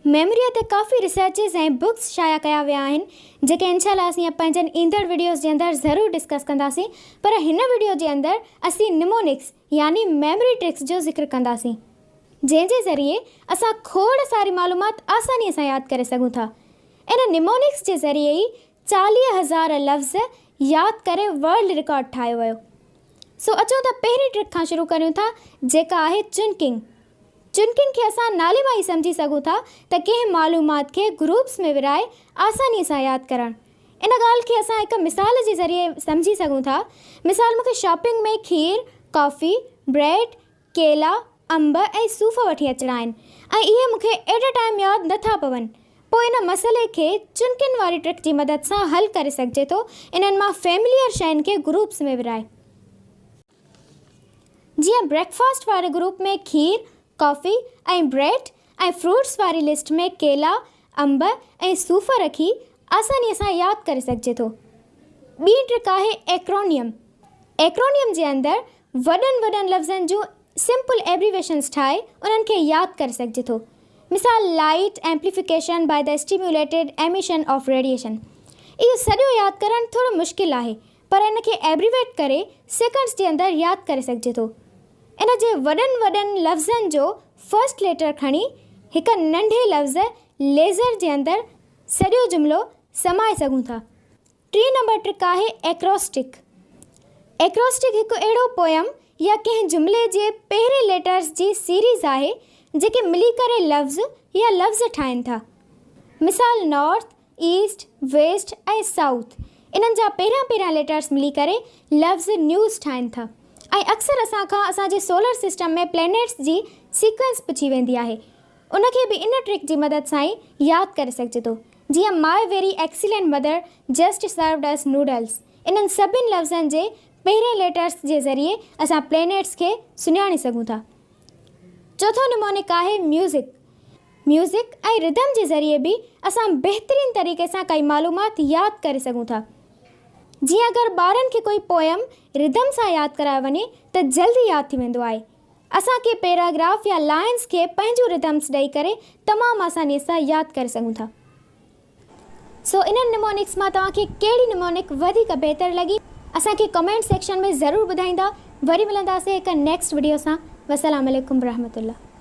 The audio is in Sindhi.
ميموريء تي ڪافي ريسرچز ۽ بڪس شايع ڪيا ويا آهن جيڪي انشاء الله اسين پنهنجن ايندڙ وڊيوز جي اندر ضرور ڊسڪس ڪنداسين پر هن وڊيو جي اندر اسين نمونڪس يعني ميموري ٽرڪس جو ذڪر ڪنداسين جنهن جي ذريعي اسان کوڙ ساري معلومات آساني سان ياد ڪري سگهون ٿا. ان نمونڪس جي ذريعي ئي 40,000 لفظ ياد ڪري ورلڊ رڪارڊ ٺاهيو ويو. سو اچو ته پهرين ٽرڪ کان شروع ڪريون ٿا جيڪا آهي چنڪنگ. چنڪنگ کي اسان نالي مان ئي سمجهي سگهون ٿا ته ڪنهن معلومات کي گروپس ۾ ورهائي آساني سان ياد ڪرڻ. ان ڳالهه کي اسان هڪ مثال جي ذريعي سمجهي سگهون ٿا. مثال مون کي شاپنگ ۾ کير، ڪافي، بريڊ، ڪيلا، انب ۽ صوف وٺي اچڻا آهن ۽ اهي مون کي ايٽ اي ٽائيم ياد نه ٿا پون. پوء ان مسئلي کي چنڪن واري ٽرڪ جي مدد سان حل ڪري سگهجي ٿو انهن مان فيمليئر شين کي گروپس ۾ ورهائي. جيئن بريڪفاسٽ واري گروپ ۾ کير، ڪافي ۽ بريڊ ۽ فروٽس واري لسٽ ۾ ڪيلا، انب ۽ صوف رکي آسانيء سان ياد ڪري سگهجي ٿو. ٻي ٽرڪ آهي ايڪرونيم. ايڪرونيم جي اندر وڏن وڏن لفظن جون سمپل ايبريويشنز ٺاهي انهن کي ياد ڪري سگهجي ٿو. مثال light amplification by the stimulated emission of radiation. اهو سڄو ياد ڪرڻ ٿورو مشڪل آهي پر ان کي ايبريويٽ ڪري سيڪنڊز جي اندر ياد ڪري سگهجي ٿو. ان جي وڏن وڏن لفظن جو فرسٽ ليٽر کڻي هڪ ننڍي لفظ ليزر جي اندر سڄو جملو سمائي سگهون ٿا. ٽين نمبر ٽرڪ آهي ايڪروسٽڪ. ايڪروسٽڪ هڪ اهڙو پوئم يا ڪنهن جملي جي پهرين ليٽرز جي سيريز آهي جيڪي ملي ڪري لفظ يا لفظ ٺاهين ٿا. مثال نارٿ، ايسٽ، ويسٽ ۽ سائوٿ انهن جا پهريان پهريان ليٽرس ملي ڪري لفظ نيوز ٺاهين ٿا ۽ اڪثر اسان کان اسان جي سولر سسٽم ۾ پلينيٽس جي سيڪوئنس پڇي ويندي آهي ان کي به ان ٽرڪ جي مدد سان ئي ياد ڪري سگهجي ٿو جيئن my very excellent mother just served us noodles انهن سڀن لفظن جي پهرين ليٽرس جي ذريعي اسان پلينيٽس کي سڃاڻي سگهون ٿا. چوٿون نمونڪ آهي ميوزڪ. ميوزڪ ۽ ردم جي ذريعي به اسان بهترين طريقي سان ڪائي معلومات ياد ڪري سگهون ٿا. جيئن اگر ٻارن کي ڪوئي پوئم ردم سان ياد ڪرايو وڃي ته جلدي ياد ٿي ويندو آهي. اسان ڪي پيراگراف يا لائنز کي پنهنجون ردمز ڏئي ڪري تمام آساني سان ياد ڪري سگهون ٿا. سو انهن نمونڪس مان توهان کي ڪهڙي نمونڪ وڌيڪ بهتر لڳي اسان کي ڪمينٽ سيڪشن ۾ ضرور ٻڌائيندا. وري ملنداسين هڪ نيڪسٽ وڊيو سان. والسلام عليڪم ورحمة الله.